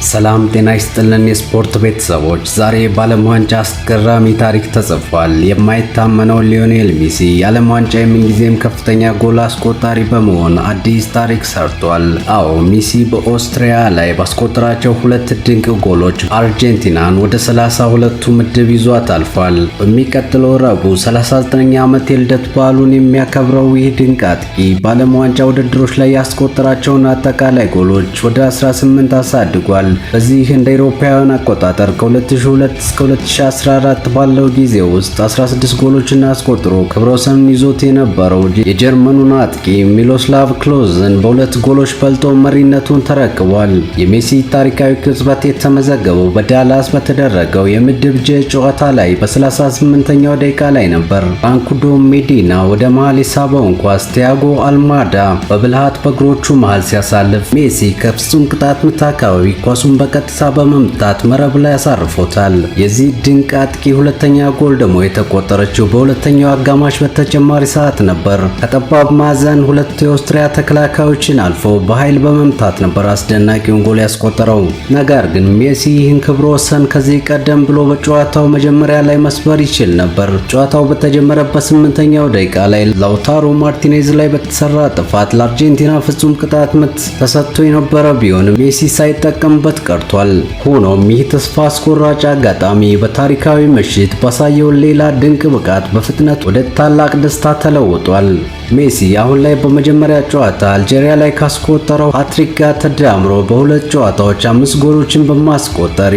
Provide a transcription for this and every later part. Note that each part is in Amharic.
ሰላም ጤና ይስጥልን የስፖርት ቤተሰቦች፣ ዛሬ በዓለም ዋንጫ አስገራሚ ታሪክ ተጽፏል። የማይታመነው ሊዮኔል ሜሲ የዓለም ዋንጫ የምንጊዜም ከፍተኛ ጎል አስቆጣሪ በመሆን አዲስ ታሪክ ሰርቷል። አዎ፣ ሜሲ በኦስትሪያ ላይ ባስቆጠራቸው ሁለት ድንቅ ጎሎች አርጀንቲናን ወደ 32ቱ ምድብ ይዟት አልፏል። በሚቀጥለው ረቡዕ 39ኛ ዓመት የልደት በዓሉን የሚያከብረው ይህ ድንቅ አጥቂ በዓለም ዋንጫ ውድድሮች ላይ ያስቆጠራቸውን አጠቃላይ ጎሎች ወደ 18 አሳድጓል። በዚህ እንደ አውሮፓውያን አቆጣጠር ከ2002 እስከ 2014 ባለው ጊዜ ውስጥ 16 ጎሎችን አስቆጥሮ ክብረ ወሰኑን ይዞት የነበረው የጀርመኑን አጥቂ ሚሎስላቭ ክሎዝን በሁለት ጎሎች በልጦ መሪነቱን ተረክቧል። የሜሲ ታሪካዊ ቅጽበት የተመዘገበው በዳላስ በተደረገው የምድብ ጀ ጨዋታ ላይ በ38ኛው ደቂቃ ላይ ነበር። ፋኩንዶ ሜዲና ወደ መሃል የሳበውን ኳስ ቲያጎ አልማዳ በብልሃት በእግሮቹ መሃል ሲያሳልፍ፣ ሜሲ ከፍጹም ቅጣት ምት አካባቢ ኳሱን በቀጥታ በመምታት መረብ ላይ አሳርፎታል። የዚህ ድንቅ አጥቂ ሁለተኛ ጎል ደግሞ የተቆጠረችው በሁለተኛው አጋማሽ በተጨማሪ ሰዓት ነበር። ከጠባብ ማዕዘን ሁለት የኦስትሪያ ተከላካዮችን አልፎ በኃይል በመምታት ነበር አስደናቂውን ጎል ያስቆጠረው። ነገር ግን ሜሲ ይህን ክብረ ወሰን ከዚህ ቀደም ብሎ በጨዋታው መጀመሪያ ላይ መስበር ይችል ነበር። ጨዋታው በተጀመረበት ስምንተኛው ደቂቃ ላይ ላውታሮ ማርቲኔዝ ላይ በተሰራ ጥፋት ለአርጀንቲና ፍጹም ቅጣት ምት ተሰጥቶ የነበረ ቢሆንም ሜሲ ሳይጠቀምበት ቀርቷል። ሆኖም ይህ ተስፋ አስቆራጭ አጋጣሚ በታሪካዊ ምሽት ባሳየው ሌላ ድንቅ ብቃት በፍጥነት ወደ ታላቅ ደስታ ተለውጧል። ሜሲ አሁን ላይ በመጀመሪያ ጨዋታ አልጄሪያ ላይ ካስቆጠረው ሃትሪክ ጋር ተዳምሮ በሁለት ጨዋታዎች አምስት ጎሎችን በማስቆጠር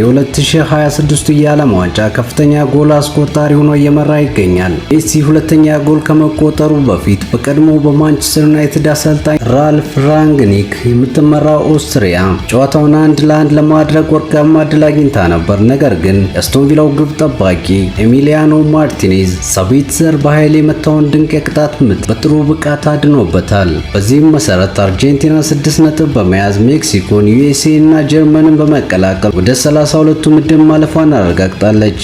የ2026 የዓለም ዋንጫ ከፍተኛ ጎል አስቆጣሪ ሆኖ እየመራ ይገኛል። ሜሲ ሁለተኛ ጎል ከመቆጠሩ በፊት በቀድሞ በማንቸስተር ዩናይትድ አሰልጣኝ ራልፍ ራንግኒክ የምትመራው ኦስትሪያ ጨዋታውን 1-1 ለማድረግ ወርቃማ ዕድል አግኝታ ነበር። ነገር ግን የአስቶን ቪላው ግብ ጠባቂ ኤሚሊያኖ ማርቲኔዝ ሳቢትዘር በኃይል የመታውን ድንቅ የቅጣት ምት በጥሩ ብቃት አድኖበታል። በዚህም መሰረት አርጀንቲና 6 ነጥብ በመያዝ ሜክሲኮን፣ ዩኤስኤ እና ጀርመንን በመቀላቀል ወደ 32ቱ ምድብ ማለፏን አረጋግጣለች።